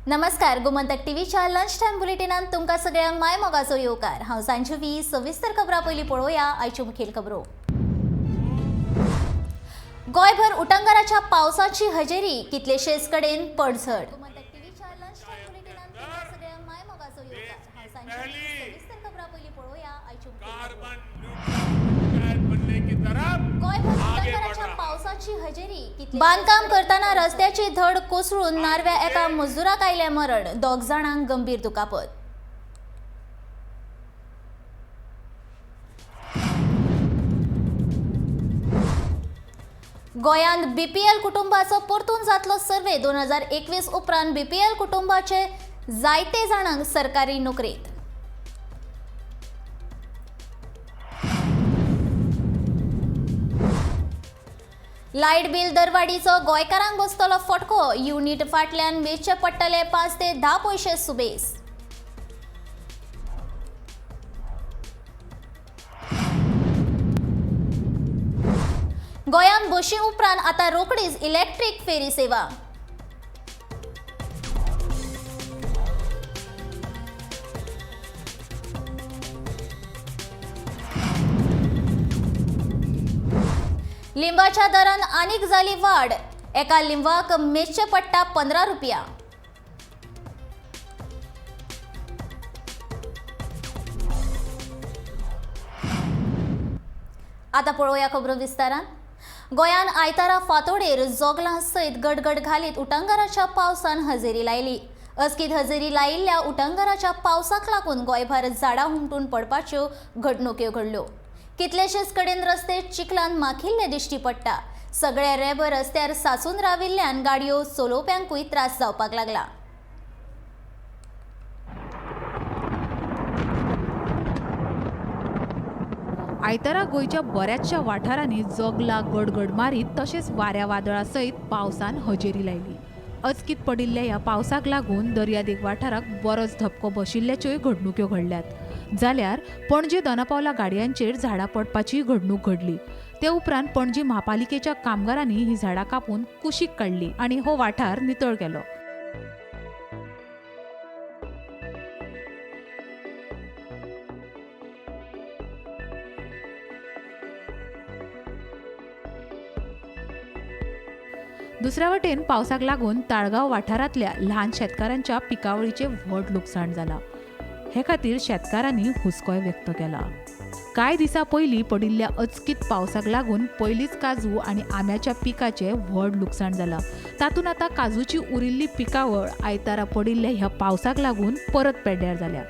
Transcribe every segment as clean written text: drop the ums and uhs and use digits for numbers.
नमस्कार, गोमंतक टीव्हीच्या lunch time बुलेटिनात तुमकां सगळ्यांक माय मोगाचो येवकार. हांव सांजवी. सविस्तर खबरां पयलीं पळोवया आयच्यो मुखेल खबरो. गोंयभर उटंगाराच्या पावसाची हजेरी, कितलेशेच कडेन पडझड. गोमंतक टीव्हीच्या लंच टायम बुलेटिनात तुमकां सगळ्यांक माय मोगाचो येवकार. हांव सांजवी. सविस्तर खबरां पयलीं पळोवया आयच्यो मुखेल खबरो. गोंयभर उटंगाराच्या पावसाची हजेरी. बांदकाम करतना रस्त्याची धड कोसळून नार्व्या एका मजुराक आयलें मरण, 2 जाणांक गंभीर दुखापत. गोंयांत बीपीएल कुटुंबाचो परतून जातलो सर्वे. 2021 उपरांत बीपीएल कुटुंबाचे जायते जाणांक सरकारी नोकरेंत. लायट बिल दरवाडीचो गोंयकारांक बसतलो फटको. युनिट फाटल्यान मेजचे पडटले 5 ते 10 पयशे सुबेस. गोंयांत बशी उपरांत आतां रोखडीच इलेक्ट्रीक फेरी सेवा. लिंबाच्या दरान आनीक जाली वाड. एका लिंबाक मेजचे पडटा 15 रुपया. आतां पळोवया खबरो विस्तारान. गोंयांत आयतारा फांतोडेर जोगलां सयत गडगड घालीत उटंगाराच्या पावसान हजेरी लायली. अचकीत हजेरी लायिल्ल्या उटंगाराच्या पावसाक लागून गोंयभर झाडां हुमटून पडपाच्यो घडणुक्यो घडल्यो. कितलेशेच कडेन रस्ते चिखलान माखिल्ले दिश्टी पडटा. सगळे रेब रस्त्यार साचून राविल्ल्यान गाडयो चलोवप्यांकूय त्रास जावपाक लागला. आयतारा गोंयच्या बऱ्याचशा वाठारांनी जगला गडगड मारीत तशेंच वाऱ्या वादळा सयत पावसान हजेरी लायली. अचकीत पडिल्ल्या ह्या पावसाक लागून दर्यादेग वाठाराक बरोच धपको बशिल्ल्याच्योय घडणुक्यो घडल्यात. जाल्यार पणजे दोनापावला गाडयांचेर झाडां पडपाचीय घडणूक घडली. ते उपरांत पणजी म्हापालिकेच्या कामगारांनी ही झाडां कापून कुशीक काडली आनी हो वाठार नितळ केलो. दुसऱ्या वटेन पावसाक लागून ताळगांव वाठारांतल्या ल्हान शेतकारांच्या पिकावळीचें व्हड लुकसाण जालां. हे खातीर शेतकारांनी हुस्कोय व्यक्त केला. कांय दिसां पयलीं पडिल्ल्या अचकीत पावसाक लागून पयलींच काजू आनी आंब्याच्या पिकाचें व्हड लुकसाण जालां. तातूंत आतां काजूची उरिल्ली पिकावळ आयतारा पडिल्ल्या ह्या पावसाक लागून परत पेड्ड्यार जाल्या.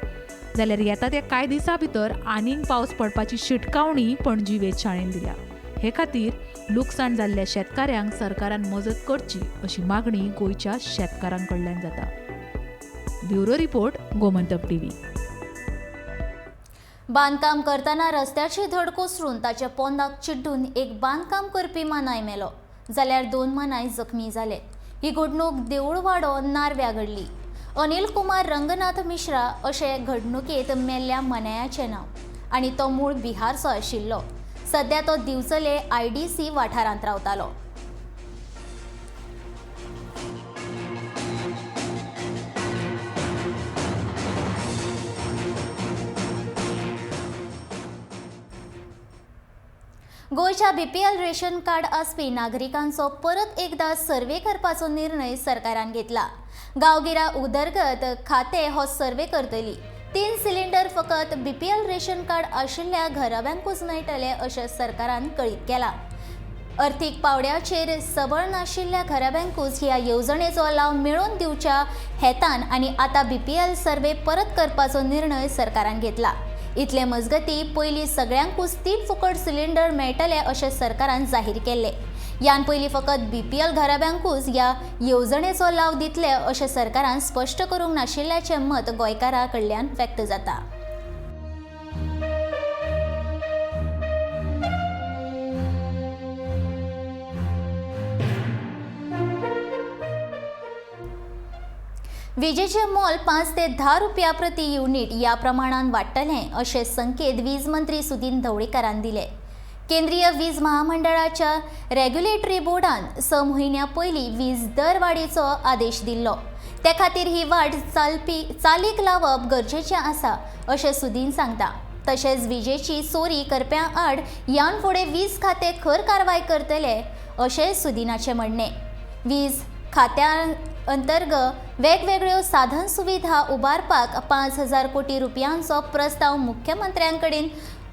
जाल्यार येता त्या कांय दिसां भितर आनीक पावस पडपाची शिटकावणी पणजी वेधशाळेन दिल्या. हे खातीर लुकसाण जाल्ल्या शेतकाऱ्यांक सरकारान मजत करची अशी मागणी गोंयच्या शेतकारां कडल्यान जाता. Bureau report, Gomantak TV. बांदकाम करतना रस्त्याची धड कोसळून ताच्या पोंदाक चिड्डून एक बांदकाम करपी मानाय मेलो, जाल्यार 2 मानाय जखमी जाले. ही घडणूक देऊळवाडो नार्व्या घडली. अनिल कुमार रंगनाथ मिश्रा अशें घडणुकेंत मेल्ल्या मानायाचें नांव आनी तो मूळ बिहारचो आशिल्लो. सध्या तो दिवचले IDC वाठारांत रावतालो. गोंयच्या बीपीएल रेशन कार्ड आसपी नागरिकांचो परत एकदा सर्वे करपाचो निर्णय सरकारान घेतला. गांवगिरा उदरगत खातें हो सर्वे करतली. 3 सिलिंडर फकत बीपीएल रेशन कार्ड आशिल्ल्या घराब्यांकूच मेळटले अशें सरकारान कळीत केलां. अर्थीक पावड्याचेर सबळ नाशिल्ल्या घराब्यांकूच ह्या येवजणेचो लाव मेळोवन दिवच्या हेतान आनी आतां बीपीएल सर्वे परत करपाचो निर्णय सरकारान घेतला. इतले मजगती पयलीं सगळ्यांकूच 3 फुकट सिलिंडर मेळटले अशें सरकारान जाहीर केल्लें. यान पयलीं फकत बीपीएल घराब्यांकूच ह्या येवजणेचो लाव दितले अशें सरकारान स्पश्ट करूंक नाशिल्ल्याचें मत गोंयकारां कडल्यान व्यक्त जाता. विजेचें मोल 5 ते 10 रुपया प्रति युनिट ह्या प्रमाणान वाडटलें अशें संकेत वीज मंत्री सुदिन ढवळीकारान दिले. केंद्रीय वीज महामंडळाच्या रेग्युलेटरी बोर्डान 6 म्हयन्यां पयलीं वीज दर वाडीचो आदेश दिल्लो. ते खातीर ही वाड चालीक लावप गरजेचें आसा अशें सुदीन सांगता. तशेंच विजेची चोरी करप्यां आड ह्यान फुडें वीज खातें खर कारवाय करतले अशें सुदिनाचें म्हणणें. वीज खात्या अंतर्गत वेगवेगळ्यो साधन सुविधा उबारपाक 5,000 कोटी रुपयांचो प्रस्ताव मुख्यमंत्र्यां कडेन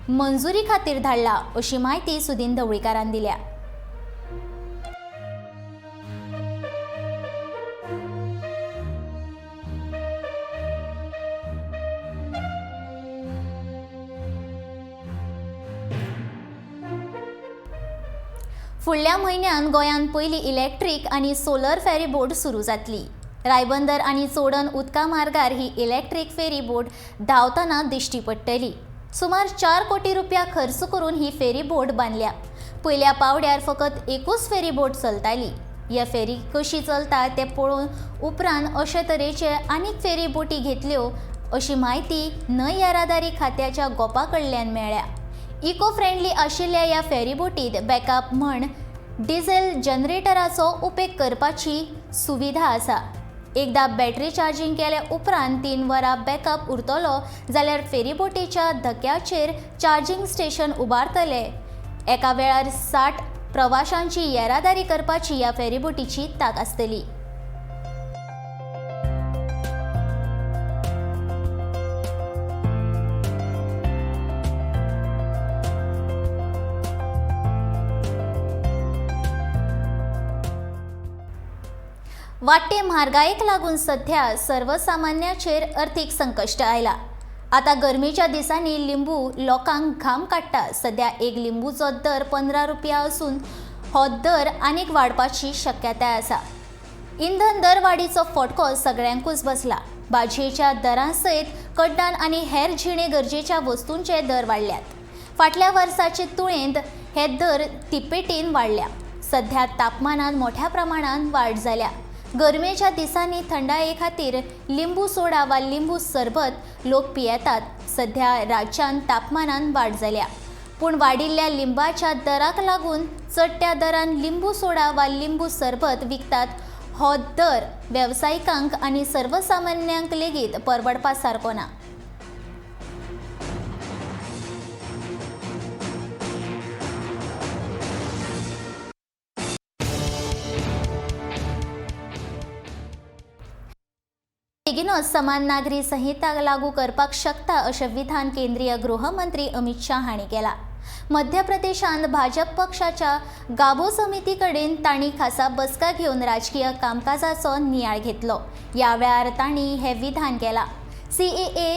मंजुरी खातीर धाडला अशी म्हायती सुदीन ढवळीकारान दिल्या. फुडल्या म्हयन्यान गोंयांत पयली इलेक्ट्रीक आनी सोलर फेरी बोट सुरू जातली. रायबंदर आनी चोडण उदका मार्गार ही इलेक्ट्रीक फेरी बोट धांवतना दिश्टी पडटली. सुमार 4 कोटी रुपया खर्च करून ही फेरी बोट बांदल्या. पयल्या पावड्यार फकत एकूच फेरी बोट चलताली. ह्या फेरी कशी चलता तें पळोवन उपरांत अशे तरेचे आनीक फेरी बोटी घेतल्यो अशी म्हायती न्हंय येरादारी खात्याच्या गोपा कडल्यान मेळ्ळ्या. इको फ्रेंडली आशिल्ल्या ह्या फेरीबोटीत बॅकअप म्हण डिझेल जनरेटराचो उपेग करपाची सुविधा आसा. एकदा बॅटरी चार्जिंग केल्या उपरांत 3 वरां बॅकअप उरतलो जाल्यार फेरीबोटीच्या धक्याचेर चार्जिंग स्टेशन उबारतले. एका वेळार 60 प्रवाशांची येरादारी करपाची ह्या फेरीबोटीची तांक आसतली. वाडटे म्हारगायेक लागून सध्या सर्वसामान्याचेर अर्थीक संकश्ट आयला. आतां गरमेच्या दिसांनी लिंबू लोकांक घाम काडटा. सध्या एक लिंबूचो दर 15 रुपया आसून हो दर आनीक वाडपाची शक्यताय आसा. इंधन दरवाडीचो फटको सगळ्यांकूच बसला. भाजयेच्या दरां सयत कड्डान आनी हेर जिणे गरजेच्या वस्तूंचे दर वाडल्यात. फाटल्या वर्साचे तुळेंत हे दर तिपेटीन वाडल्या. सध्या तापमानांत मोठ्या प्रमाणांत वाड जाल्या. गरमेच्या दिसांनी थंडाये खातीर लिंबू सोडा वा लिंबू सरबत लोक पियेतात. सध्या राज्यांत तापमानांत वाड जाल्या, पूण वाडिल्ल्या लिंबाच्या दराक लागून चडट्या दरान लिंबू सोडा वा लिंबू सरबत विकतात. हो दर वेवसायिकांक आनी सर्वसामान्यांक लेगीत परवडपा सारको ना. बेगीनूच समान नागरी संहिता लागू करपाक शकता अशें विधान केंद्रीय गृहमंत्री अमित शाह हांणी केलां. मध्य प्रदेशांत भाजप पक्षाच्या गाबो समिती कडेन तांणी खासा बसका घेवन राजकीय कामकाजाचो नियाळ घेतलो. ह्या वेळार तांणी हें विधान केलां. CAA,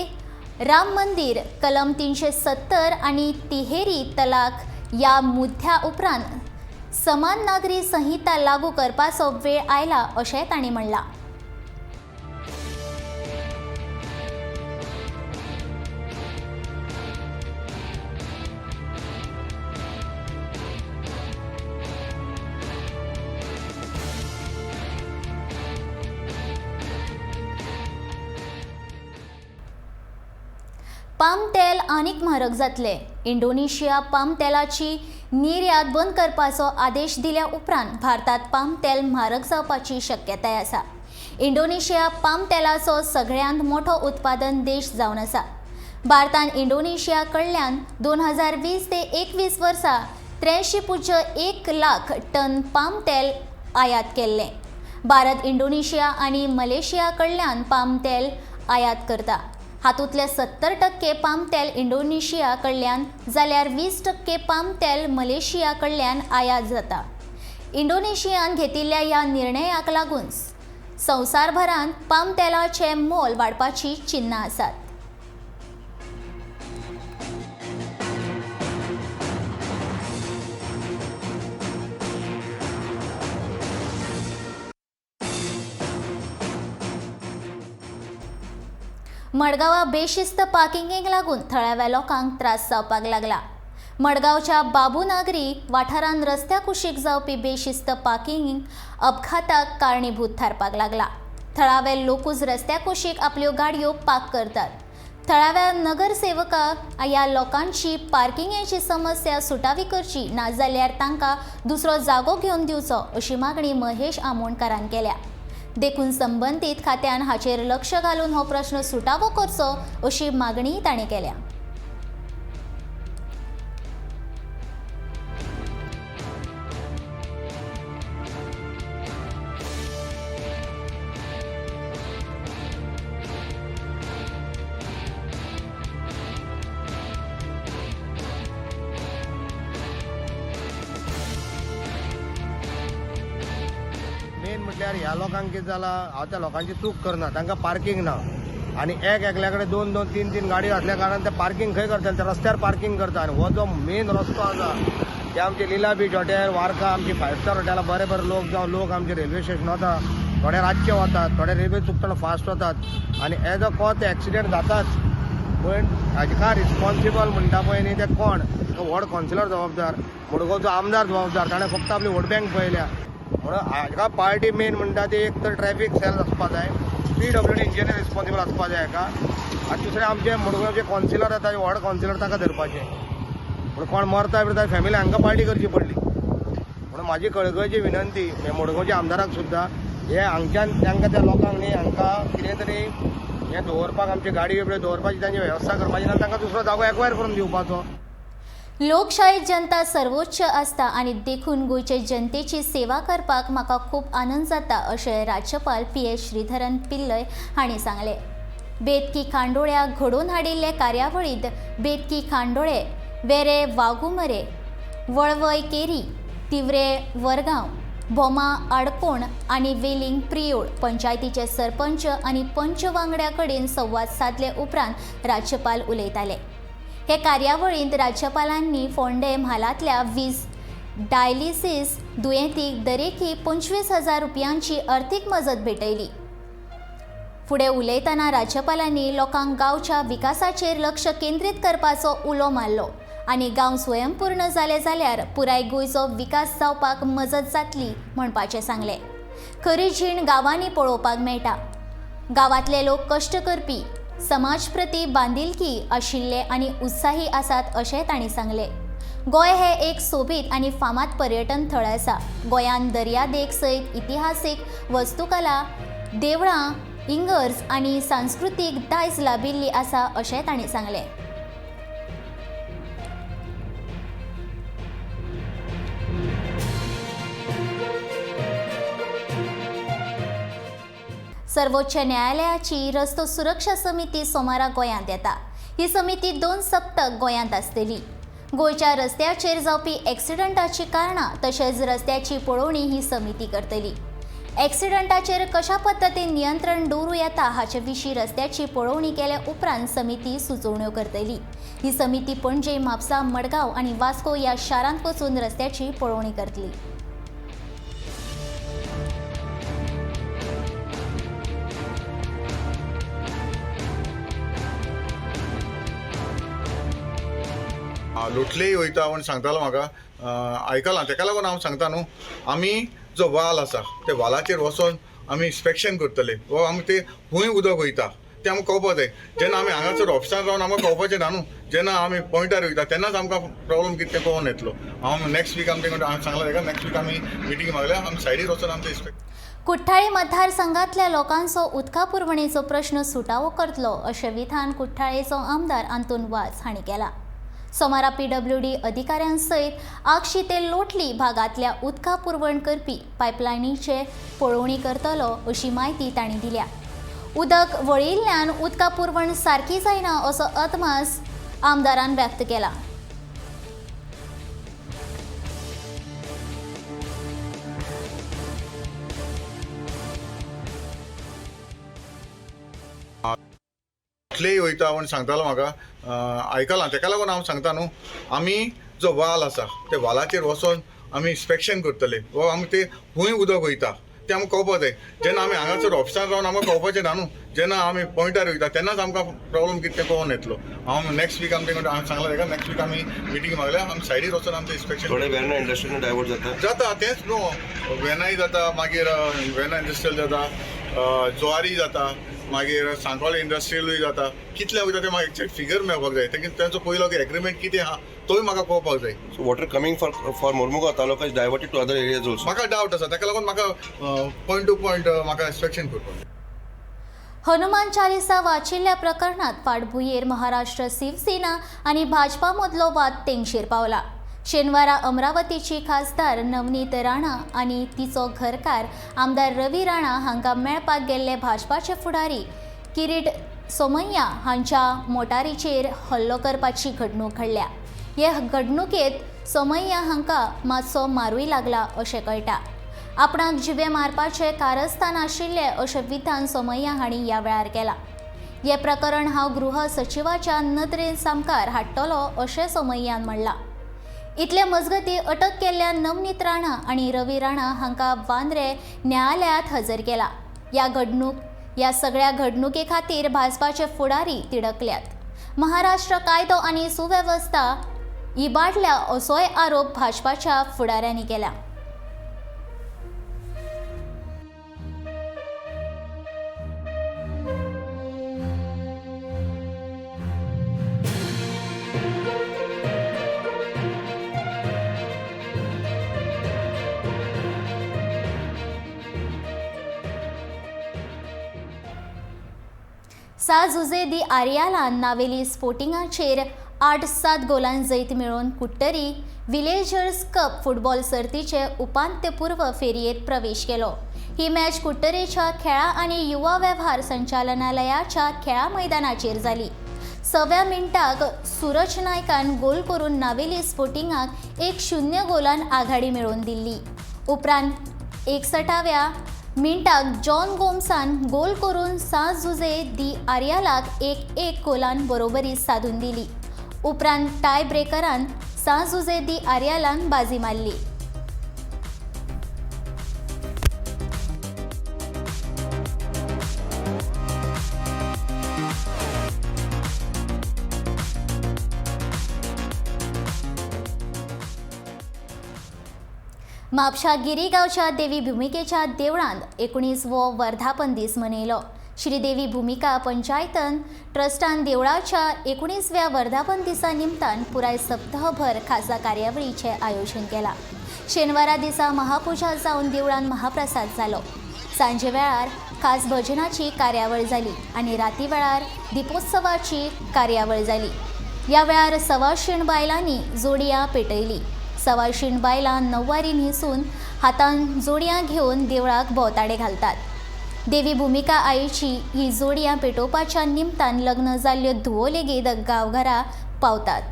Ram मंदीर, कलम 370 आनी तिहेरी तलाक ह्या मुद्द्या उपरांत समान नागरी संहिता लागू करपाचो वेळ आयला अशें तांणी म्हणलां. पाम तेल आनीक म्हारग जातलें. इंडोनेशिया पाम तेलाची निर्यात बंद करपाचो आदेश दिल्या उपरांत भारतांत पाम तेल म्हारग जावपाची शक्यताय आसा. इंडोनेशिया पाम तेलाचो सगळ्यांत मोठो उत्पादन देश जावन आसा. भारतान इंडोनेशिया कडल्यान 2020 ते 21 वर्सा 83.1 लाख टन पाम तेल आयात केल्लें. भारत इंडोनेशिया आनी मलेशिया कडल्यान पाम तेल आयात करता. हातूंतले 70% पाम तेल इंडोनेशिया कडल्यान जाल्यार 20% पाम तेल मलेशिया कडल्यान आयात जाता. इंडोनेशियान घेतिल्ल्या ह्या निर्णयाक लागून संवसारभरांत पाम तेलाचें मोल वाडपाची चिन्नां आसात. मडगांवा बेशिस्त पार्किंगेक लागून थळाव्या लोकांक त्रास जावपाक लागला. मडगांवच्या बाबू नागरी वाठारांत रस्त्या कुशीक जावपी बेशिस्त पार्किंग अपघाताक कारणीभूत थारपाक लागला. थळावे लोकूच रस्त्या कुशीक आपल्यो गाडयो पार्क करतात. थळाव्या नगरसेवकाक ह्या लोकांची पार्किंगेची समस्या सुटावी करची, नाजाल्यार तांकां दुसरो जागो घेवन दिवचो अशी मागणी महेश आमोणकारान केल्या. देखून संबंदीत खात्यान हाचेर लक्ष घालून हो प्रश्न सुटावो करचो अशी मागणी ताणें केल्या. मेन म्हटल्यार ह्या लोकांक कितें जालां, हांव त्या लोकांची चूक करना, तांकां पार्किंग ना आनी एक एकल्या कडेन 2 2 3 3 गाडयो आसल्या कारणान ते पार्किंग खंय करतले, ते रस्त्यार पार्किंग करता. आनी हो जो मेन रस्तो आसा ते आमचे लीला बीच हॉटेल, वार्का, आमची 5 स्टार हॉटेलां बरे बरे लोक जावं लोक आमचे रेल्वे स्टेशन वता, थोडे रातचे वतात, थोडे रेल्वे चुकतना फास्ट वतात आनी एज अ कॉज ते एक्सिडेंट जाताच. पूण हाका रिस्पॉन्सिबल म्हणटा पळय न्ही ते कोण, व्हड कावन्सिलर जबाबदार, मडगांवचो आमदार जबाबदार, ताणें फक्त आपली वोट बँक पळयल्या. म्हणून हाका पार्टी मेन म्हणटा ती एक तर ट्रॅफिक सेल आसपा जाय, PWD engineer responsible आसपा जाय हाका, आनी दुसरें आमचे मडगांवचे कावन्सिलर आसा व्हड कावन्सिलर ताका धरपाचें. पूण कोण मरता बिरता फॅमिली हांकां पार्टी करची पडली. म्हणून म्हाजी कळकळची विनंती हे मडगांवच्या आमदाराक सुद्दां, हे हांगच्यान तांकां त्या लोकांक न्ही हांकां कितें तरी हें दवरपाक, आमची गाडी बिडी दवरपाची तांची वेवस्था करपाची, ना तांकां दुसरो जागो एक्वायर करून दिवपाचो. लोकशाही जनता सर्वोच्च आसता आनी देखून गोंयचे जनतेची सेवा करपाक म्हाका खूब आनंद जाता अशें राज्यपाल PS Sreedharan Pillai हांणी सांगलें. बेतकी खांडोळ्या घडोवन हाडिल्ले कार्यावळींत बेतकी खांडोळे, वेरे वाघुमरे, वळवय केरी, तिवरे वरगांव, भोमा आडकोण आनी वेलिंग प्रियोळ पंचायतीचे सरपंच आनी पंच वांगड्या कडेन संवाद सादले उपरांत राज्यपाल उलयताले. हे कार्यावळींत राज्यपालांनी फोंडें म्हालांतल्या 20 डायलिसीस दुयेंतीक दरेकी 25,000 रुपयांची अर्थीक मजत भेटयली. फुडें उलयतना राज्यपालांनी लोकांक गांवच्या विकासाचेर लक्ष केंद्रीत करपाचो उलो मारलो आनी गांव स्वयंपूर्ण जाले जाल्यार पुराय गोंयचो विकास जावपाक मजत जातली म्हणपाचें सांगलें. खरी जीण गांवांनी पळोवपाक मेळटा. गांवांतले लोक कश्ट करपी, समाज प्रती बांदिलकी आशिल्ले आनी उत्साही आसात अशें तांणी सांगलें. गोंय हे एक सोबीत आनी फामाद पर्यटन थळ आसा. गोंयांत दर्यादेग सयत इतिहासीक वस्तुकला, देवळां, इंगर्ज आनी सांस्कृतीक दायज लाबिल्ली आसा अशें तांणी सांगलें. सर्वोच्च न्यायालयाची रस्तो सुरक्षा समिती सोमारा गोंयांत येता. ही समिती 2 सप्तक गोंयांत आसतली. गोंयच्या रस्त्याचेर जावपी एक्सिडंटाची कारणां तशेंच रस्त्याची पळोवणी ही समिती करतली. एक्सिडंटाचेर कशा पद्दतीन नियंत्रण दवरूं येता हाचे विशीं रस्त्याची पळोवणी केले उपरांत समिती सुचोवण्यो करतली. ही समिती पणजे, म्हापसा, मडगांव आनी वास्को ह्या शारांत वचून रस्त्याची पळोवणी करतली. लोटलेय वयता म्हण सांगतालो म्हाका, आयकलां. तेका लागून हांव सांगता न्हू, आमी जो वाल आसा ते वालाचेर वचोन आमी इन्स्पेक्शन करतले वा आमी ते खंय उदक वयता तें आमकां कळपा जाय. जेन्ना आमी हांगासर ऑफिसान रावन आमकां कळपाचें ना न्हू, जेन्ना आमी पॉयंटार वयता तेन्नाच आमकां प्रॉब्लम कितें तें कळोन येतलो. हांव नेक्स्ट वीक आमचे कडेन हांवें सांगलां तेका, नेक्स्ट वीक आमी मिटींग मागल्या, आमी सायडीर वचोन आमचें इन्स्पेक्ट. कुठ्ठाळी मतदारसंघातल्या लोकांचो उदका पुरवणेचो प्रश्न सुटावो करतलो अशें विधान कुठ्ठाळेचो आमदार आंतोन वाज हांणी केलां. सोमारा PWD अधिकाऱ्यांसयत आगशी ते लोटली भागांतल्या उदका पुरवण करपी पायपलायनीचे पळोवणी करतलो अशी म्हायती तांणी दिल्या. उदक वळिल्ल्यान उदका पुरवण सारकी जायना असो अदमास आमदारान व्यक्त केला. लोटलेय वयता म्हण सांगतालो म्हाका, आयकलां. तेका लागून हांव सांगता न्हू, आमी जो वाल आसा ते वालाचेर वचोन आमी इन्स्पेक्शन करतले वा आमी ते खंय उदक वयता तें आमकां कळपा जाय. जेन्ना आमी हांगासर ऑफिसान रावन आमकां कळपाचें ना न्हू, जेन्ना आमी पॉयंटार वयता तेन्नाच आमकां प्रॉब्लम कितें तें कळोन येतलो. हांव नेक्स्ट वीक आमचे कडेन हांवें सांगलां तेका, नेक्स्ट वीक आमी मिटींग मागल्या, आमी सायडीर वचोन आमचें इन्स्पेक्शन. थोडे वेर्ना इंडस्ट्रीन डायवर्ट जाता जाता तेंच न्हू, वेनाय जाता, मागीर वेर्ना इंडस्ट्रियल जाता, जुवारी जाता, मागीर सांकवाळ इंडस्ट्रियलूय जाता. कितलें वयता तें म्हाका एक्झॅक्ट फिगर मेळपाक जाय. तें तेंचो पयलो एग्रीमेंट कितें आहा तोय म्हाका कळपाक जाय. So water coming for Mormugao taluka is diverted to other areas also. म्हाका डावट आसा, ताका लागून म्हाका पॉयंट टू पॉयंट म्हाका इन्स्पेक्शन करपाक जाय. हनुमान चालिसा वाचिल्ल्या प्रकरणात फाटभुंयेर महाराष्ट्र शिवसेना आनी भाजपा मदलो वाद तेंगशेर पावला. शेनवारा अमरावतीची खासदार नवनीत राणा आनी तिचो घरकार आमदार रवी राणा हांकां मेळपाक गेल्ले भाजपाचे फुडारी किरीट सोमय्या हांच्या मोटारीचेर हल्लो करपाची घडणूक घडल्या. हे घडणुकेंत सोमय्या हांकां मातसो मारूय लागला अशें कळटा. आपणाक जिवे मारपाचें कारस्थान आशिल्लें अशें विधान सोमय्या हांणी ह्या वेळार केलां. हें प्रकरण हांव गृह सचिवाच्या नदरेन सामकार हाडटलो अशें सोमय्यान म्हणलां. इतले मजगतीं अटक केल्ल्या नवनीत राणा आनी रवी राणा हांकां वांद्रे न्यायालयांत हजर केला. ह्या सगळ्या घडणुके खातीर भाजपाचे फुडारी तिडकल्यात. महाराष्ट्र कायदो आनी सुवेवस्था इबाडल्या असोय आरोप भाजपाच्या फुडाऱ्यांनी केला. सा जुजे दी आर्यालान नावेली स्पोर्टिंगाचेर 8-7 गोलान जैत मेळोवन कुट्टरी विलेजर्स कप फुटबॉल सर्तीचे उपांत्यपूर्व फेरयेत प्रवेश केलो. ही मॅच कुट्टरेच्या खेळा आनी युवा वेव्हार संचालनालयाच्या खेळा मैदानाचेर जाली. 6व्या मिनटाक सूरज नायकान गोल करून नावेली स्पोर्टिंगाक 1-0 गोलान आघाडी मेळोवन दिल्ली. उपरांत 61व्या मिनटाक जॉन गोम्सान गोल करून सा जुजे दी आर्यालाक 1-1 गोलान बरोबरी साधून दिली. उपरांत टाय ब्रेकरान सा जुजे दी आर्यालान बाजी मारली. म्हापशा गिरीगांवच्या देवी भुमिकेच्या देवळांत 19वो वर्धापन दीस मनयलो. श्रीदेवी भुमिका पंचायतन ट्रस्टान देवळाच्या 19व्या वर्धापन दिसा निमतान पुराय सप्तहभर खासा कार्यावळीचें आयोजन केलां. शेनवारा दिसा महापुजा जावन देवळांत महाप्रसाद जालो. सांजे वेळार खास भजनाची कार्यावळ जाली आनी राती वेळार दिपोत्सवाची कार्यावळ जाली. ह्या वेळार 125 बायलांनी जोडयां पेटयली. 125 बायलां नववारी न्हेसून हातान जोडयां घेवन देवळाक भोंवताडे घालतात. देवी भुमिका आईची ही जोडयां पेटोवपाच्या निमतान लग्न जाल्ल्यो धुवो लेगीत गांवघरा पावतात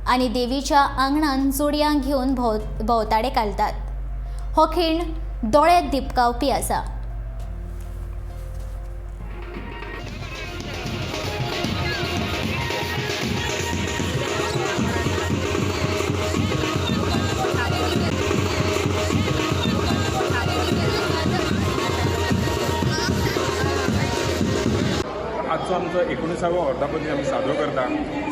आनी देवीच्या आंगणान जोडयां घेवन भोंवताडे घालतात. हो खीण दोळे दिपकावपी आसा. आजचो आमचो 19वो वर्धापन दीस आमी साजरो करता.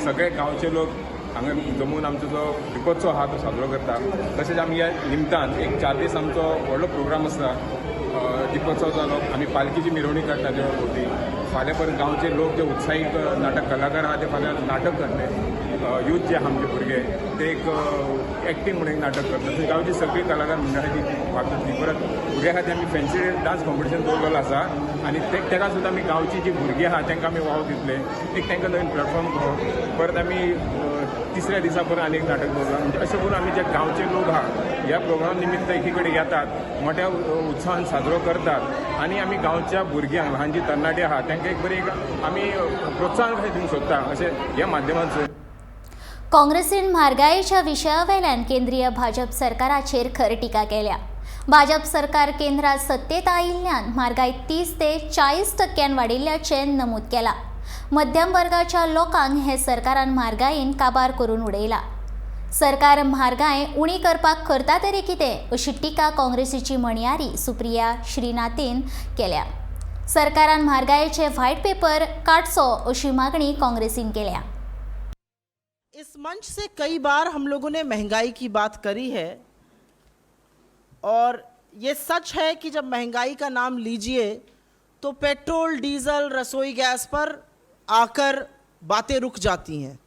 सगळे गांवचे लोक हांगा जमून आमचो जो दिपोत्सव आहा तो साजरो करता. तशेंच आमी ह्या निमतान एक 4 दीस आमचो व्हडलो प्रोग्राम आसता. दिपोत्सव जालो, आमी पालकीची मिरवणूक काडटा देवळा भोंवती. फाल्यां परत गांवचे लोक जे उत्साहीक नाटक कलाकार आहा ते फाल्यां नाटक करतले. यूथ जे आहा आमचे भुरगे ते एक एक्टींग म्हणून एक नाटक करतात. तशेंच गांवची सगळी कलाकार मंडळां ती भाग घेतली. परत भुरग्यां खातीर आमी फॅन्सी डान्स कॉम्पिटिशन दवरलेलो आसा आनी तेका सुद्दां आमी गांवची जी भुरगीं आहा तांकां आमी वाव दितले, एक तांकां नवीन प्लॅटफॉर्म कसो. परत आमी तिसऱ्या दिसा परत आनी एक नाटक दवरलां. म्हणजे अशें करून आमी जे गांवचे लोक आहा ह्या प्रोग्राम निमित्त एकी कडेन येतात, मोठ्या उत्साहान साजरो करतात आनी आमी गांवच्या भुरग्यांक, ल्हान जी तरणाटे आहा तांकां एक बरी एक आमी प्रोत्साहन कशें दिवंक सोदता अशें ह्या माध्यमांतसून. काँग्रेसीन म्हारगायेच्या विशयावेल्यान केंद्रीय भाजप सरकाराचेर खर टिका केल्या. भाजप सरकार केंद्रात सत्तेत आयिल्ल्यान म्हारगाय 30 ते 40% वाडिल्ल्याचें नमूद केलां. मध्यम वर्गाच्या लोकांक हे सरकारान म्हारगायेन काबार करून उडयला. सरकार म्हारगाय उणी करपाक करता तरी कितें अशी टिका काँग्रेसीची म्हणयारी सुप्रिया श्रीनाथेन केल्या. सरकारान म्हारगायेचे व्हायट पेपर काडचो अशी मागणी काँग्रेसीन केल्या. इस मंच से कई बार हम लोगों ने महंगाई की बात करी है और ये सच है कि जब महंगाई का नाम लीजिए तो पेट्रोल, डीजल, रसोई गैस पर आकर बातें रुक जाती हैं।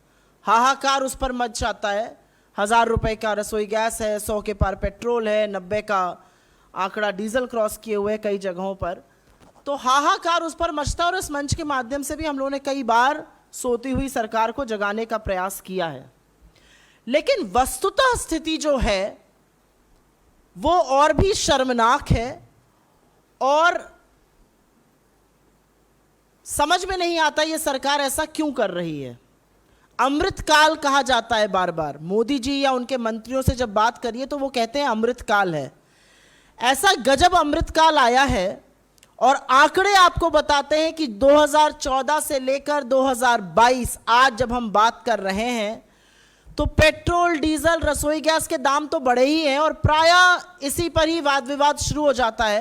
हाहाकार उस पर मच जाता है। 1000 रुपये का रसोई गैस है, 100 के पार पेट्रोल है, 90 का आंकड़ा डीजल क्रॉस किए हुए कई जगहों पर, तो हाहाकार उस पर मचता है। और इस मंच के माध्यम से भी हम लोगों ने कई बार सोती हुई सरकार को जगाने का प्रयास किया है। लेकिन वस्तुतः स्थिति जो है वो और भी शर्मनाक है और समझ में नहीं आता ये सरकार ऐसा क्यों कर रही है। अमृतकाल कहा जाता है बार बार, मोदी जी या उनके मंत्रियों से जब बात करिए तो वो कहते हैं अमृतकाल है। ऐसा गजब अमृतकाल आया है और आंकड़े आपको बताते हैं कि 2014 से लेकर 2022 आज जब हम बात कर रहे हैं तो पेट्रोल, डीजल, रसोई गैस के दाम तो बढ़े ही हैं और प्रायः इसी पर ही वाद विवाद शुरू हो जाता है।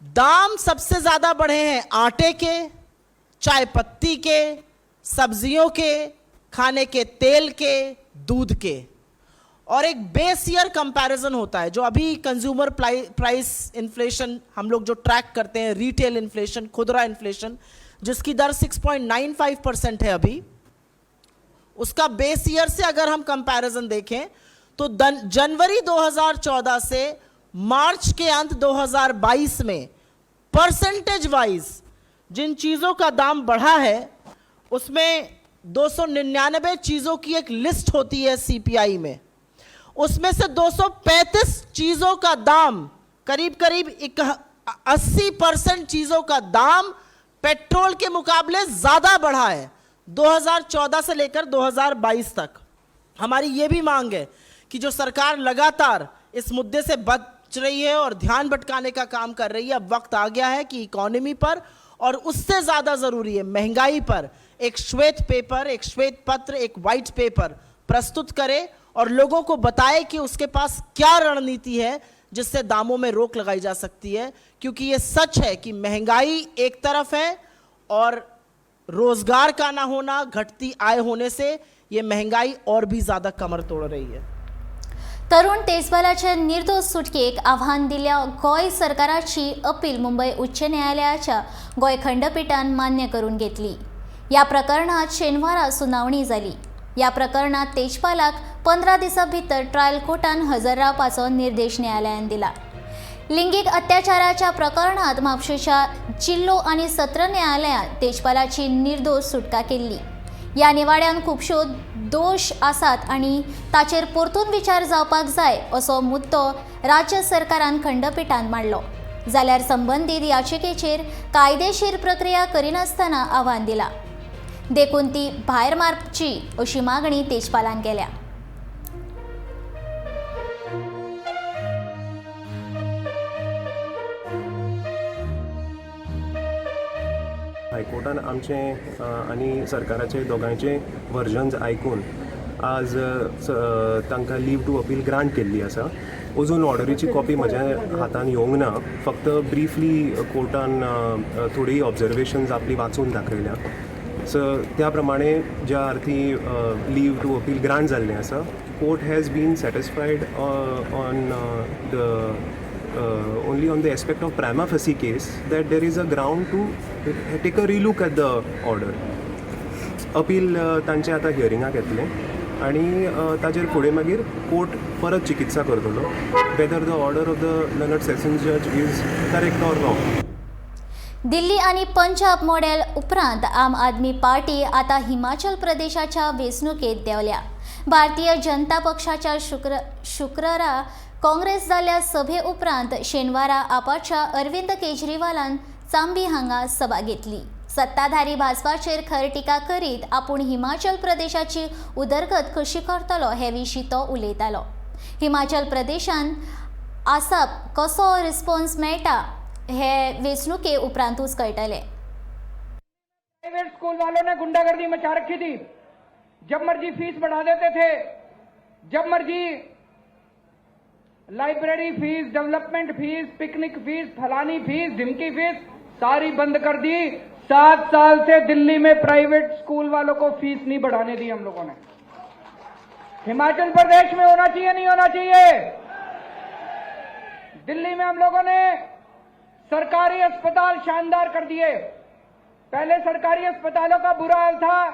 दाम सबसे ज़्यादा बढ़े हैं आटे के, चाय पत्ती के, सब्जियों के, खाने के तेल के, दूध के। और एक बेस ईयर कंपैरिजन होता है जो अभी कंज्यूमर प्राइस इन्फ्लेशन हम लोग जो ट्रैक करते हैं, रिटेल इन्फ्लेशन, खुदरा इन्फ्लेशन, जिसकी दर 6.95% है अभी, उसका बेस ईयर से अगर हम कंपैरिजन देखें तो जनवरी 2014 से मार्च के अंत 2022 में परसेंटेज वाइज जिन चीज़ों का दाम बढ़ा है उसमें 299 चीज़ों की एक लिस्ट होती है सीपीआई में, उसमें से 235 चीज़ों का दाम, करीब करीब 80% चीज़ों का दाम पेट्रोल के मुकाबले ज़्यादा बढ़ा है 2014 से लेकर 2022 तक। हमारी ये भी मांग है कि जो सरकार लगातार इस मुद्दे से बच रही है और ध्यान भटकाने का काम कर रही है, अब वक्त आ गया है कि इकोनॉमी पर और उससे ज़्यादा ज़रूरी है महंगाई पर एक श्वेत पेपर, एक श्वेत पत्र, एक वाइट पेपर प्रस्तुत करे और लोगों को बताए कि उसके पास क्या रणनीति है जिससे दामों में रोक लगाई जा सकती है। क्योंकि ये सच है कि महंगाई एक तरफ है और रोजगार का ना होना, घटती आय होने से ये महंगाई और भी ज़्यादा कमर तोड़ रही है। तरुण तेजपालाचे निर्दोष सुटकेक आव्हान दिल्ल्या गोंय सरकाराची अपील मुंबय उच्च न्यायालयाच्या गोंय खंडपीठान मान्य करून घेतली। ह्या प्रकरणात शेनवारा सुनावणी जाली। ह्या प्रकरणात तेजपालाक 15 दिसां भितर ट्रायल कोर्टान हजर रावपाचो निर्देश न्यायालयान दिला। लिंगीक अत्याचाराच्या प्रकरणात म्हापशेच्या जिल्लो आनी सत्र न्यायालयान तेजपालाची निर्दोष सुटका केल्ली। ह्या निवाड्यान खुबश्यो दोश आसात आनी ताचेर परतून विचार जावपाक जाय असो मुद्दो राज्य सरकारान खंडपीठान मांडलो, जाल्यार संबंदीत याचिकेचेर कायदेशीर प्रक्रिया करिनासतना आव्हान दिला। देखून ती भायर मारची अशी मागणी तेजपालान केल्या। हायकोर्टान आमचें आनी सरकाराचे दोगांयचे वर्जन्स आयकून आज तांकां लीव टू अपील ग्रांट केल्ली आसा। अजून ऑर्डरीची कॉपी म्हज्या हातान येवंक ना, फक्त ब्रिफली कोर्टान थोडी ऑब्जर्वेशन्स आपली वाचून दाखयल्या। सो त्या प्रमाणे ज्या अर्थी लीव टू अपील ग्रांट जाल्लें आसा, court has been satisfied on the only on the aspect of prima facie case that there is a ground to take a relook at the order. Appeal तांचे आतां हियरिंगाक येतलें आनी ताजेर फुडें मागीर court परत चिकित्सा करतलो whether the order of the learned sessions जज is correct or wrong. Delhi आनी पंजाब मॉडेल उपरांत आम आदमी पार्टी आतां हिमाचल प्रदेशाच्या वेंचणुकेंत देंवल्या। भारतीय जनता पक्षाच्या शुक्रारा काँग्रेस जाल्ल्या सभे उपरांत शेनवारा आपाच्या अरविंद केजरीवालान चांबी हांगा सभा घेतली। सत्ताधारी भाजपाचेर खर टिका करीत आपूण हिमाचल प्रदेशाची उदरगत कशी करतलो हे विशीं तो उलयतालो। हिमाचल प्रदेशान आसाप कसो रिस्पॉन्स मेळटा हे वेंचणुके उपरांतूच कळटलें। प्राइवेट स्कूल वालों ने गुंडागर्दी मचा रखी थी, जब मर्जी फीस बढ़ा देते थे, जब मर्जी library fees, development fees, picnic fees, फलानी फीस, ढिमकी फीस सारी बंद कर दी। 7 साल से दिल्ली में प्राइवेट स्कूल वालों को फीस नहीं बढ़ाने दी हम लोगों ने। हिमाचल प्रदेश में होना चाहिए, नहीं होना चाहिए? दिल्ली में हम लोगों ने सरकारी अस्पताल शानदार कर दिए। पहले सरकारी अस्पतालों का बुरा हाल था,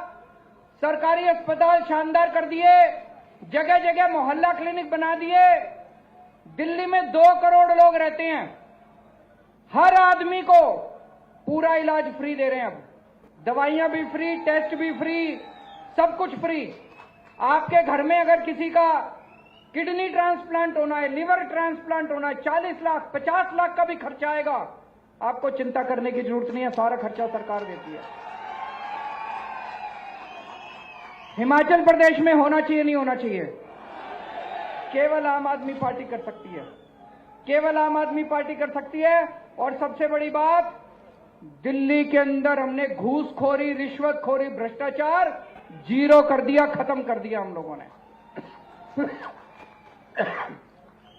सरकारी अस्पताल शानदार कर दिए, जगह जगह मोहल्ला क्लिनिक बना दिए। दिल्ली में 2 करोड़ लोग रहते हैं, हर आदमी को पूरा इलाज फ्री दे रहे हैं अब। दवाइयां भी फ्री, टेस्ट भी फ्री, सब कुछ फ्री। आपके घर में अगर किसी का किडनी ट्रांसप्लांट होना है, लिवर ट्रांसप्लांट होना है, 40 लाख, 50 लाख का भी खर्चा आएगा, आपको चिंता करने की जरूरत नहीं है, सारा खर्चा सरकार देती है। हिमाचल प्रदेश में होना चाहिए, नहीं होना चाहिए? केवल आम आदमी पार्टी कर सकती है, केवल आम आदमी पार्टी कर सकती है। और सबसे बड़ी बात, दिल्ली के अंदर हमने घूसखोरी, रिश्वतखोरी, भ्रष्टाचार जीरो कर दिया, खत्म कर दिया हम लोगों ने।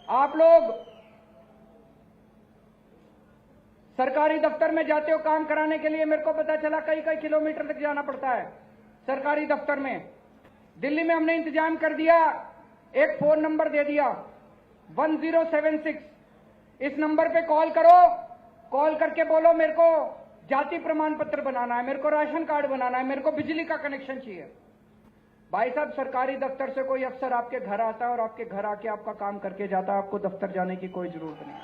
आप लोग सरकारी दफ्तर में जाते हो काम कराने के लिए, मेरे को पता चला कई कई किलोमीटर तक जाना पड़ता है सरकारी दफ्तर में। दिल्ली में हमने इंतजाम कर दिया, एक फोन नंबर दे दिया, 1076। इस नंबर पे कॉल करो, कॉल करके बोलो मेरे को जाति प्रमाण पत्र बनाना है, मेरे को राशन कार्ड बनाना है, मेरे को बिजली का कनेक्शन चाहिए। भाई साहब, सरकारी दफ्तर से कोई अफसर आपके घर आता है और आपके घर आके आपका काम करके जाता है। आपको दफ्तर जाने की कोई जरूरत नहीं।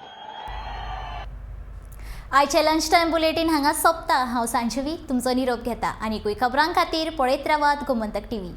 आयचें लंच टायम बुलेटीन हांगा सोंपता. हांव सांजवी तुमचो निरोप घेता. आनीकूय खबरां खातीर पळयत रावात गोमंतक टीव्ही.